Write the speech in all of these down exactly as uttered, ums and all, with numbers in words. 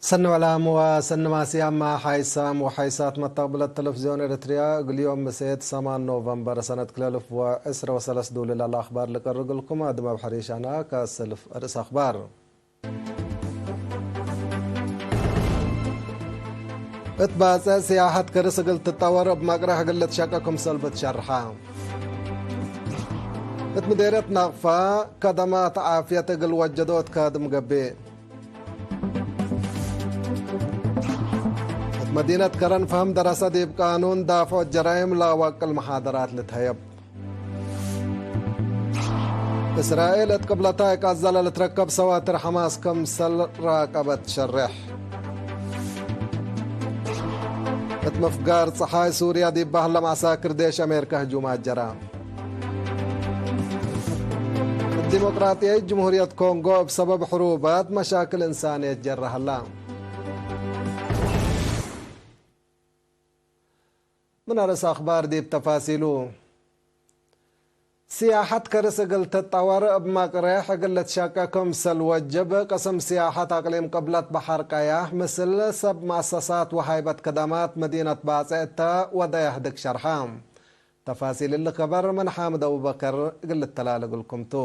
ሰኒ ወላም ወሰኒ ማስያማ ሓይሳም ወሓይሳት መተቅብለት ተለፍዝዮን ኤረትርያ፣ እግል ዮም ምሴት ሰማን ኖቨምበር ሰነት ክልኤ አልፍ ወዕስረ ወሰለስ ዱል ለለ አኽባር ልቀርብ እግልኩም። አድመ አብ ሐሪሽ አነ ከሰልፍ ርእስ አኽባር። እት ባጽዕ ስያሐት ከርስ እግል ትጠወር እብ መቅረሕ እግል ልትሸቀ ክምሰል ብትሸርሐ። እት ምዴርየት ናቅፋ ከደማት ዓፍየት እግል ወጀዶት ካድም ገብእ። እት መዲነት ከረን ፈህም ደረሰ ዲብ ቃኑን ዳፍዖት ጀራይም ለአዋቅል መሓደራት ልትሀየብ። እስራኤል እት ቅብለታይ ቃዛ ለልትረከብ ሰዋትር ሐማስ ክምሰል ራቀበት ትሸሬሕ። እት ምፍጋር ጸሓይ ሱርያ ዲብ በህለ መዓሳክር ዴሽ አሜሪካ ህጁማት ጀራ። እት ዲሞቅራጥያይት ጅምሁርየት ኮንጎ እብ ሰበብ ሕሩባት መሻክል እንሳንየት ጀረ ሀላ። ምን አርእስ አኽባር ዲብ ተፋሲሉ። ስያሐት ከርስ እግል ትጠወር እብ መቅሬሕ እግል ልትሸቀ ክምሰል ወጅብ ቅስም ስያሐት አቅሊም ቅብለት በሐር ቀያሕ ምስል ሰብ መአሰሳት ወሃይበት ከደማት መዲነት ባጽዕ እተ ወደየ ህድግ ሸርሐ። ተፋሲል እሊ ከበር ምን ሓምድ አቡበከር እግል ልተላል እግልኩም ቱ።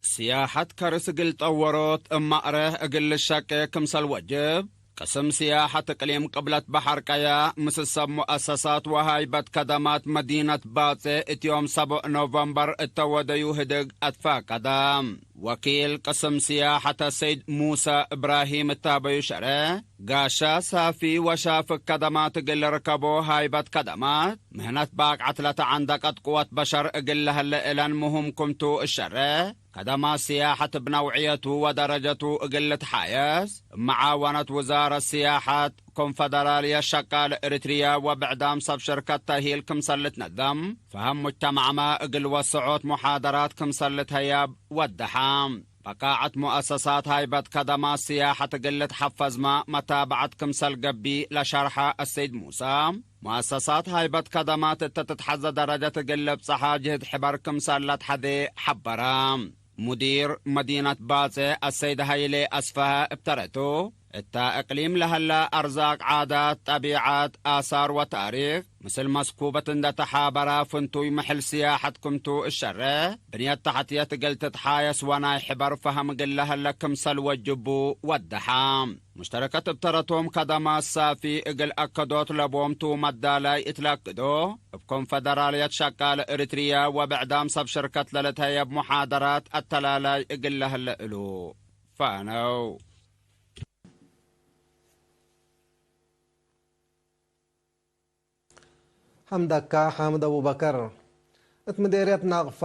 ስያሐት ከርስ እግል ጠወሮት እብ መቅሬሕ እግል ልሸቄ ክምሰል ወጅብ፣ ቅስም ስያሐት እቅሊም ቅብለት በሐር ቀያ ምስል ሰብ ሙአሰሳት ወሃይበት ከደማት መዲነት ባጼ እት ዮም ሰቡዕ ኖቨምበር እተ ወደዩ ህድግ አትፋቀደ። ወኪል ቅስም ስያሐተ ሰይድ ሙሰ እብራሂም እታበዩ ሸረ፣ ጋሻ ሳፊ ወሻፍግ ከደማት እግል ልርከቦ ሃይበት ከደማት፣ ምህነት ባቅዐት ለተዐንደቀት ቅወት በሸር እግል ለህለ እለን ምህም ክምቱ እሸረ፣ ከደማት ስያሐት እብ ነውዕየቱ ወደረጀቱ እግል ልትሓየስ፣ እብ መዓወነት ውዛረት ስያሐት ኮንፈደራልየት ሸቃል እሪትርየ ወብዕዳም ሰብ ሽርከት ተእሂል ክምሰል ልትነደም፣ ፈሀም ሙጅተማዕመ እግል ወሰዖት ሙሓደራት ክምሰል ልትሀየብ ወደሐ። በቃዐት ሙአሰሳት ሃይበት ከደማት ስያሐት እግል ልትሐፈዝመ መታብዐት ክምሰል ገብእ ለሸርሐ አሰይድ ሙሰ፣ ሙአሰሳት ሃይበት ከደማት እተ ትትሐዘ ደረጀት እግል ልብጸሐ ጅህድ ሕበር ክምሰል ለትሐዜ ሐበረ። ሙዲር መዲነት ባጼ አሰይድ ሀይሌ አስፈሀ እብ ተረቱ፣ እተ እቅሊም ለሀለ አርዛቅ፣ ዓዳት፣ ጠቢዐት፣ አሳር ወታሪክ፣ ምስል መስኩበት እንደ ተሓበረ ፍንቱይ ምሕል ስያሐት ክምቱ እሸረ፣ ብንየት ተሕትየት እግል ትትሓየስ ወናይ ሕበር ፈሀም እግል ለሀለ ክምሰል ወጅቡ ወደሐ። ሙሽተረከት እብ ተረቶም ከደማት ሳፊ እግል አከዶት ለቦምቱ መዳላይ እት ለአክዶ፣ እብ ኮንፈደራልየት ሸቃለ እሪትርየ ወብዕዳም ሰብ ሽርከት ለልትሀየብ ሙሓደራት አተላላይ እግል ለህለ እሉ ፈአነው። ሐምደካ ሓምድ አቡበከር። እት ምዴርየት ናቅፋ፣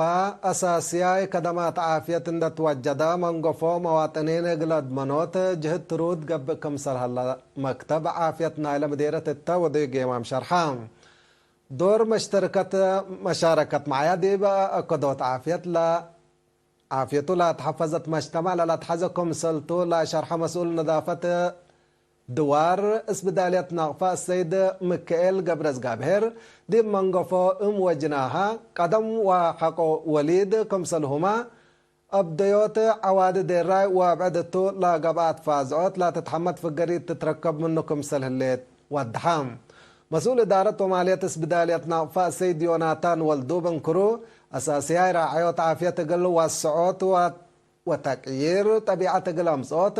አሳስያይ ከደማት ዓፍየት እንደ ትወጀደ፣ መንገፎ መዋጥኒን እግል አድመኖት ጅህድ ትሩድ ገብእ ክምሰል ሀለ፣ መክተብ ዓፍየት ናይለ ምዴርየት እተ ወዱይ ጌማም ሸርሐ። ዶር መሽተርከት መሻረከት መዓያ ዲብ አከዶት ዓፍየት ለ፣ ዓፍየቱ ለአትሐፈዘት መጅተማዕ ለለአትሐዘ ክምሰልቱ ለሸርሐ መስኡል ነዳፈት ድዋር እስብዳልየት ናቅፋ አሰይድ ምክኤል ገብረዝጋብሄር፣ ዲብ መንገፎ እም ወጅናሃ ቀደም ወሐቆ ወሊድ ክምሰልሁመ፣ አብደዮት ዐዋዲ ዴራይ ወአብዕድ እቱ ለገብአት ፋዝዖት ለትትሐመድ ፍገሪት ትትረከብ ምኑ ክምሰል ህሌት ወድሐ። መስኡል እዳረት ወማልየት እስብዳልየት ናቅፋ አሰይድ ዮናታን ወልዱ ብንክሩ፣ አሳስያይ ራዐዮት ዓፍየት እግል ወስዖት ወ ወተቅዪር ጠቢዐት እግል አምጽኦት፣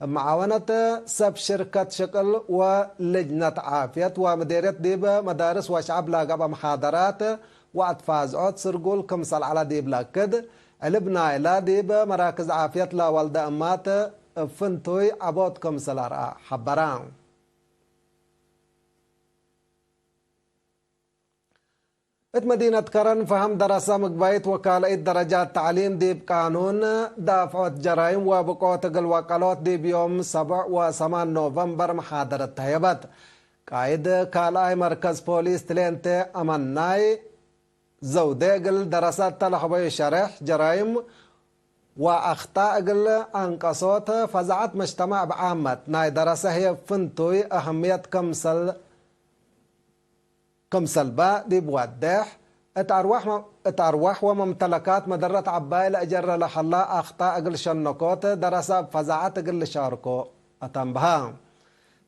እብ መዓወነት ሰብ ሽርከት ሽቅል ወልጅነት ዓፍየት ወምዴርየት ዲብ መዳርስ ወሸዐብ ለገብአ መሓደራት ወአትፋዝዖት ስርጉል ክምሰል ዐለ ዲብ ለአክድ፣ ዕልብ ናይለ ዲብ መራክዝ ዓፍየት ለወልደ እማት እብ ፍንቱይ ዐቦት ክምሰል አርአ ሐበረ። እት መዲነት ከረን ፈሀም ደረሰ ምግባይት ወካልአይት ደረጃት ተዕሊም ዲብ ቃኑን ዳፍዖት ጀራይም ወብቆት እግል ወቀሎት ዲብ ዮም ሰቡዕ ወሰማን ኖቨምበር መሓደረት ተህየበት። ቃይድ ካልኣይ መርከዝ ፖሊስ ትሌንቴ አመናይ ዘውዴ እግል ደረሰ እተ ለሀበዩ ሸሬሕ ጀራይም ወአክጣእ እግል አንቀሶት ፈዛዐት መጅተማዕ እብ ዓመት ናይ ደረሰ ህዬ ፍንቱይ አህምየት ክምሰል ክምሰል በ ዲብ ወዴሕ፣ እት አርዋሕ መ-፣ እት አርዋሕ ወመምተለካት መደረት ዐባይ ለአጀረ ለሀላ አክጣእ እግል ሸነኮት ደረሰ እብ ፈዛዐት እግል ልሻርኮ አተንብሀ።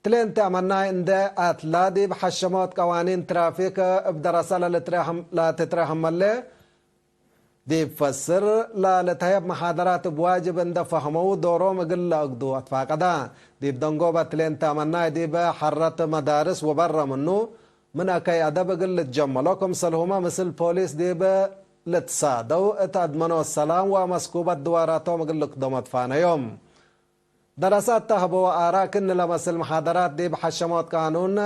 ትሌን ተአመናይ እንዴ አትላ ዲብ ሐሸሞት ቀዋኒን ትራፊክ እብ ደረሰ ለልትረሀም-፣ ለትትረሀመሌ ዲብ ፈስር ላለተህየብ መሓደራት እብ ዋጅብ እንደ ፈህመው ዶሮም እግል ለአግዱ አትፋቀዳ። ዲብ ደንጎበ ትሌን ተአመናይ ዲበ ሐረት መዳርስ ወበረ ምኑ ምን አከይ አደብ እግል ልትጀመሎ ክምሰልሁመ ምስል ፖሊስ ዲብ ልትሳደው እት አድመኖት ሰላም ወመስኩበት ድዋራቶም እግል ልክዶም አትፋነዮም። ደረሳት ተህቦ ወአራክን ለመስል መሓደራት ዲብ ሐሸሞት ቃኑን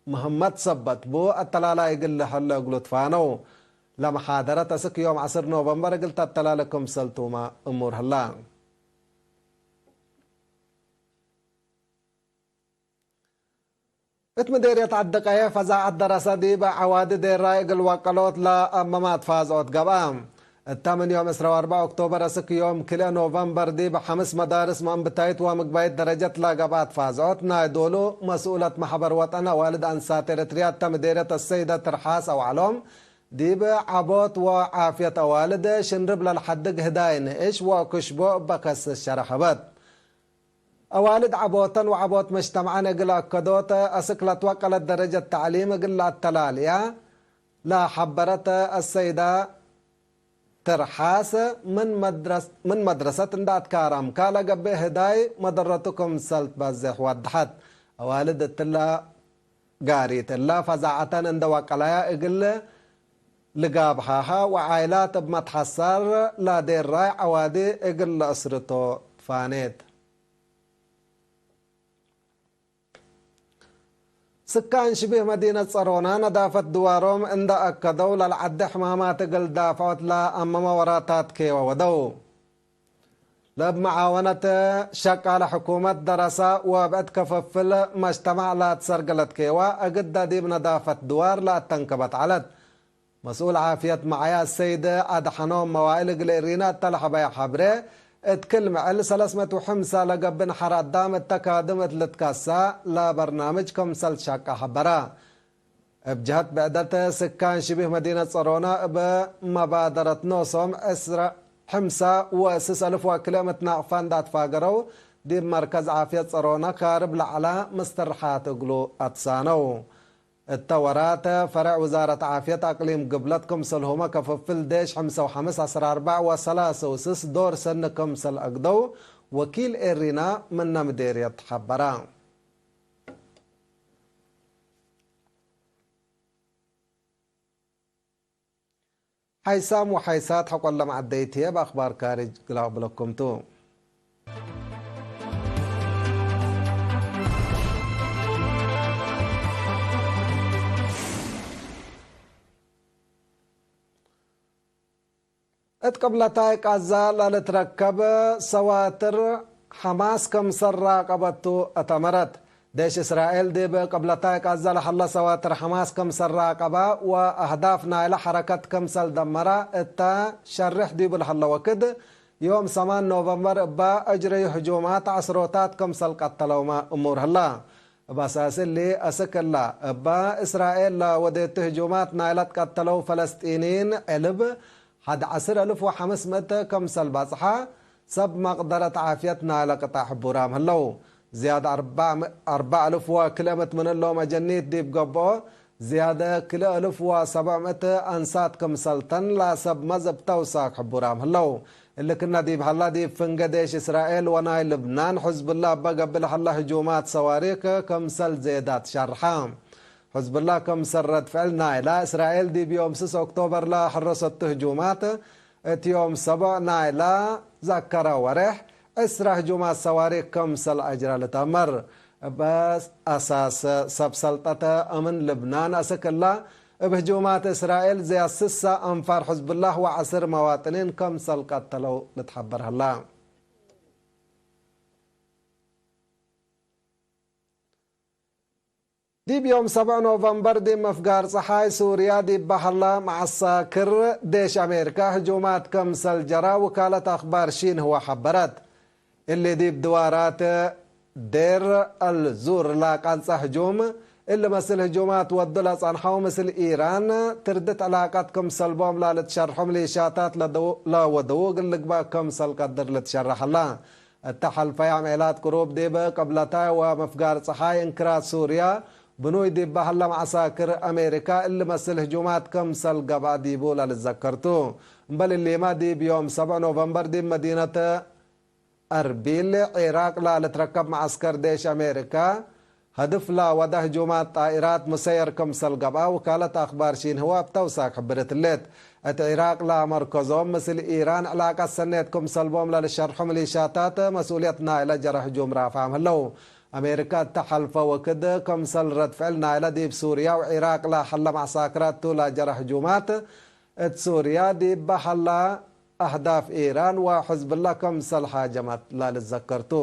ምህመት ሰበት ቡ አተላላይ እግል ለሀለ እግሉ ትፋነው። ለመሓደረት አስክ ዮም ዐስር ኖቨምበር እግል ተተላለ ክምሰልቱመ እሙር ህላ። እት ምዴርየት ዐዲ ቀየሕ ፈዛዐት ደረሰ ዲብ ዐዋዲ ዴራይ እግል ወቀሎት ለአመማት ፋዝዖት ገብአ። እተ ምን ዮም ዕስራ ወአርበዕ ኦክቶበር አስክ ዮም ክልኤ ኖቨምበር ዲብ ሐምስ መዳርስ መእንብታይት ወምግባይት ደረጀት ለገብአት ፋዝዖት ናይ ዶሉ መስኡለት መሕበር ወጠን አዋልድ አንሳት ኤረትርያ እተ ምዴርየት አሰይደ ትርሓስ አውዐሎም፣ ዲብ ዐቦት ወዓፍየት አዋልድ ሽንርብ ለልሐድግ ህዳይ ንእሽ ወክሽቦ እበ ከስስ ሸረሕ ሀበት። አዋልድ ዐቦተን ወዐቦት መጅተምዐን እግል አከዶት አስክ ለትወቀለት ደረጀት ተዕሊም እግል ለአተላልያ ለሐበረት አሰይዳ ትርሓስ፣ ምን መድረስ-፣ ምን መድረሰት እንደ አትካረምካ ለገብእ ህዳይ መደረቱ ክምሰል ትበዜሕ ወደሐት። አዋልድ እትለ ጋሪት እለ ፈዛዐተን እንደ ወቀለያ እግል ልጋብሃሃ ወዓይላት እብ መትሐሳር ለዴራይ ዐዋዲ እግል ለአስርቶ ትፋኔት። ስካን ሽቢህ መዲነት ጸሮና ነዳፈት ድዋሮም እንደ አከደው ለልዐደ ሕማማት እግል ዳፍዖት ለአመመ ወራታት ኬወ ወደው። ለእብ መዓወነት ሸቃለ ሕኩመት ደረሰ ወብዕድ ክፍፍል መጅተማዕ ለአትሰርገለት ኬዋ እግደ ዲብ ነዳፈት ድዋር ለአተንከበት ዐለት። መስኡል ዓፍየት መዓያ ሰይድ አድሐኖም መዋእል እግል እሪና እተ ለሐበየ ሐብሬ፣ እት ክል ምዕል ሰለስ ምእት ወሐምሳ ለገብእ ነሐር አዳም እተ ካድም እት ልትከሳ ለበርናምጅ ክምሰል ትሸቀ ሐበረ። እብ ጀሀት ብዕደት፣ ስካን ሽቢህ መዲነት ጸሮና እብ መባደረት ኖሶም ዕስረ፣ ሕምሳ ወስስ አልፍ ወክልኤ ምትናቅፋ እንደ አትፋገረው፣ ዲብ መርከዝ ዓፍየት ጸሮና ካርብ ለዐላ ምስትርሓት እግሉ አትሳነው። እተ ወራት፣ ፈረዕ ውዛረት ዓፍየት አቅሊም ግብለት ክምሰልሁመ ከፍፍል ዴሽ ሕምሳ ወሐምስ ዐስር አርበዕ ወሰላሰ ወስስ ዶር ሰኒ ክምሰል አግደው፣ ወኪል ኤሪና ምነ ምዴርየት ሐበረ። ሓይሳም ወሓይሳት ሐቆለ መዐደይት ህዬ፣ እብ አክባር ካርጅ ግላቅ ብለኩም ቱ። እት ቅብለታይ ቃዛ ለልትረከብ ሰዋትር ሐማስ ክምሰል ራቀበቱ አተመረት። ዴሽ እስራኤል ዲብ ቅብለታይ ቃዛ ለሀለ ሰዋትር ሐማስ ክምሰል ራቀበ ወአህዳፍ ናይለ ሐረከት ክምሰል ደመረ እተ ሸርሕ ዲቡ ለሀለ ወክድ፣ ዮም ሰማን ኖቨምበር እበ አጅረዩ ህጁማት ዐስሮታት ክምሰል ቀተለውመ እሙር ህለ። እብ አሳስ እሊ፣ አስክ እለ እበ እስራኤል ለወዴቱ ህጁማት ናይለ ትቀተለው ፈለስጢንይን ዕልብ ሐድ ዐስር አልፍ ወሐምስ ምእት ክምሰል በጽሐ፣ ሰብ መቅደረት ዓፍየት ናይለ ቅጣዕ ሕቡራም ህለው። ዝያድ አርበዕ፣ አርበዕ አልፍ ወክልኤ ምእት ምን እሎም አጀኒት ዲብ ገብኦ፣ ዝያድ ክልኤ አልፍ ወሰብዕ ምእት አንሳት ክምሰል ተን ለሰብ መዝ እብ ተውሳክ ሕቡራም ህለው። እሊ ክነ ዲብ ሀላ፣ ዲብ ፍንገ ዴሽ እስራኤል ወናይ ልብናን ሕዝብላ እበ ገብእ ለሀላ ህጁማት ሰዋሪክ ክምሰል ዜዳት ሸርሐ። ሕዝብላ ክምሰል ረድ ፍዕል ናይላ እስራኤል ዲብ ዮም ስስ ኦክቶበር ለሐረሰቱ ህጁማት፣ እት ዮም ሰቦዕ ናይላ ዘከረ ወሬሕ፣ ዕስረ ህጁማት ሰዋሪክ ክምሰል አጅረ ልትአመር። እብ አሳስ ሰብ ሰልጠተ አምን ልብናን አስክ እላ፣ እብ ህጁማት እስራኤል ዝያድ ስሳ አንፋር ሕዝብላህ ወዐስር መዋጥኒን ክምሰል ቀተለው ልትሐበር ሀላ። ዲብ ዮም ሰብዕ ኖቨምበር ዲብ ምፍጋር ጸሓይ ሱርያ ዲብ በሀላ መዐሳክር ዴሽ አሜሪካ ህጁማት ክምሰል ጀራ ውካለት አክባር ሺንህዋ ሐበረት። እሊ ዲብ ድዋራት ዴር አልዙር ለቀንጸ ህጁም፣ እሊ መስል ህጁማት ወዱ ለጸንሐው ምስል ኢራን ትርድት ዕላቀት ክምሰል ቦም ለልትሸርሑ ሚሊሻታት ለደው-፣ ለወደዉ እግል ልግባእ ክምሰል ቀድር ልትሸረሕ ህላ። እተ ሐልፈ የዕሜላት ቅሩብ ዲብ ቅብለታይ ወምፍጋር ጸሓይ እንክራት ሱርያ ብኑይ ዲብ በህለ መዐሳክር አሜሪካ እሊ መስል ህጁማት ክምሰል ገብአ ዲቡ ለልትዘከር ቱ። እምበል እሊመ ዲብ ዮም ሰብዕ ኖቨምበር ዲብ መዲነት አርቢል ዒራቅ ለልትረከብ መዐስከር ዴሽ አሜሪካ፣ ሀድፍ ለወደ ህጁማት ጣኢራት ሙሰየር ክምሰል ገብአ ውካለት አክባር ሺንህዋ እብ ተውሳክ ሕብርት ህሌት። እት ዒራቅ ለመርከዞም ምስል ኢራን ዕላቀት ሰኔት ክምሰል ቦም ለልሸርሑ ሚሊሻታት መስኡልየት ናይለ ጀረ ህጁም ራፍዓም ህለው። አሜሪካ እተ ሐልፈ ወክድ ክምሰል ረድ ፍዕል ናይለ ዲብ ሱርያ ወዒራቅ ለሀለ መዐሳክራት ቱ ለጀረ ህጁማት፣ እት ሱርያ ዲብ በሀላ አህዳፍ ኢራን ወሕዝብላ ክምሰል ሃጀመት ለልትዘከር ቱ።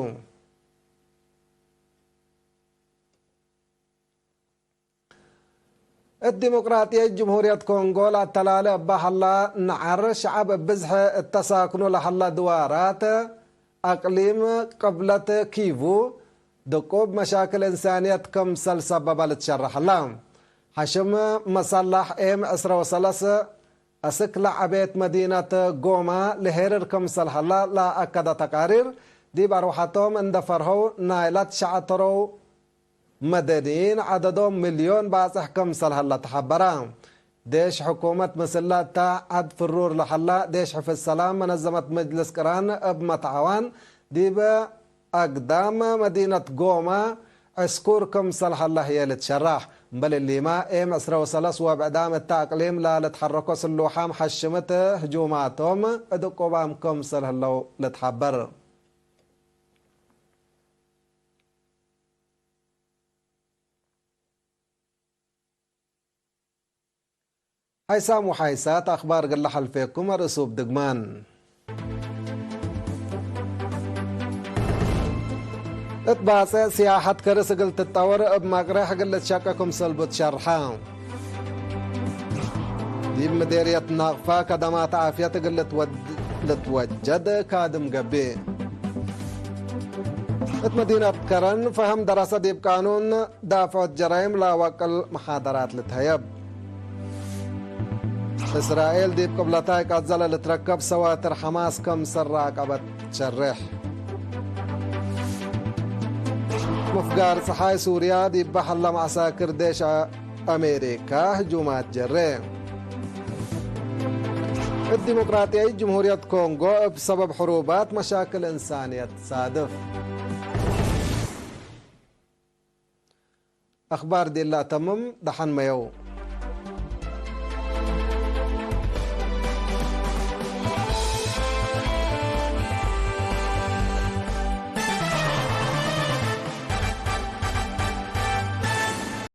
እት ዲሞቅራጥየት ጅምሁርየት ኮንጎ ለአተላለ እበ ሀላ ነዐር፣ ሸዐብ እብ ብዝሕ እተሳክኑ ለሀላ ድዋራት አቅሊም ቅብለት ኪቩ ድቁብ መሻክል እንሳንየት ክምሰል ሰበበ ልትሸረሕ ህላ። ሐሽም መሰላሕ ኤም ዕስረ ወሰለስ አስክ ለዐቤት መዲነት ጎማ ለሄርር ክምሰል ሀላ ለአከደ ተቃሪር፣ ዲብ አርወሐቶም እንደ ፈርሀው ናይላ ትሸዐተረው መደንይን ዐደዶም ሚልዮን ባጽሕ ክምሰል ሀለ ተሐበረ። ዴሽ ሕኩመት ምስለ እተ ዐድ ፍሩር ለሀላ ዴሽ ሕፍዝ ሰላም መነዘመት መጅልስ ቅራን እብ መትዐዋን ዲብ አግዳም መዲነት ጎማ ዕስኩር ክምሰል ሀለ ህዬ ልትሸራሕ። እምበል እሊመ፣ ኤም ዕስረ ወሰለስ ወብዕዳም እተ አቅሊም ለልትሐረኮ ስሉሓም ሐሽምት ህጁማቶም እድቁባም ክምሰል ህለው ልትሐበር። ሓይሳም ወሓይሳት አክባር እግል ለሐልፌኩም አርእሱ እብ ድግማን። እት ባጽዕ ስያሐት ከርስ እግል ትጠወር እብ መቅሬሕ እግል ልትሸቄ ክምሰል ቡ ትሸርሐ። ዲብ ምዴርየት ናቅፋ ከደማት ዓፍየት እግል ልትወድ-፣ ልትወጀድ ካድም ገብእ። እት መዲነት ከረን ፈሀም ደረሰ ዲብ ቃኑን ዳፍዖት ጀራይም ለአወቅል መሓደራት ልትሀየብ። እስራኤል ዲብ ቅብለታይ ቃዛ ለልትረከብ ሰዋትር ሐማስ ክምሰል ራቀበት ትሸሬሕ። ምፍጋር ጸሓይ ሱርያ ዲብ በሐር ለመዐሳክር ዴሽ አሜሪካ ህጁማት ጀሬ። እት ዲሞቅራጥያይት ጅምሁርየት ኮንጎ እብ ሰበብ ሕሩባት መሻክል እንሳንየት ሳድፍ። አኽባር ዲላ ተምም ደሐን መየው።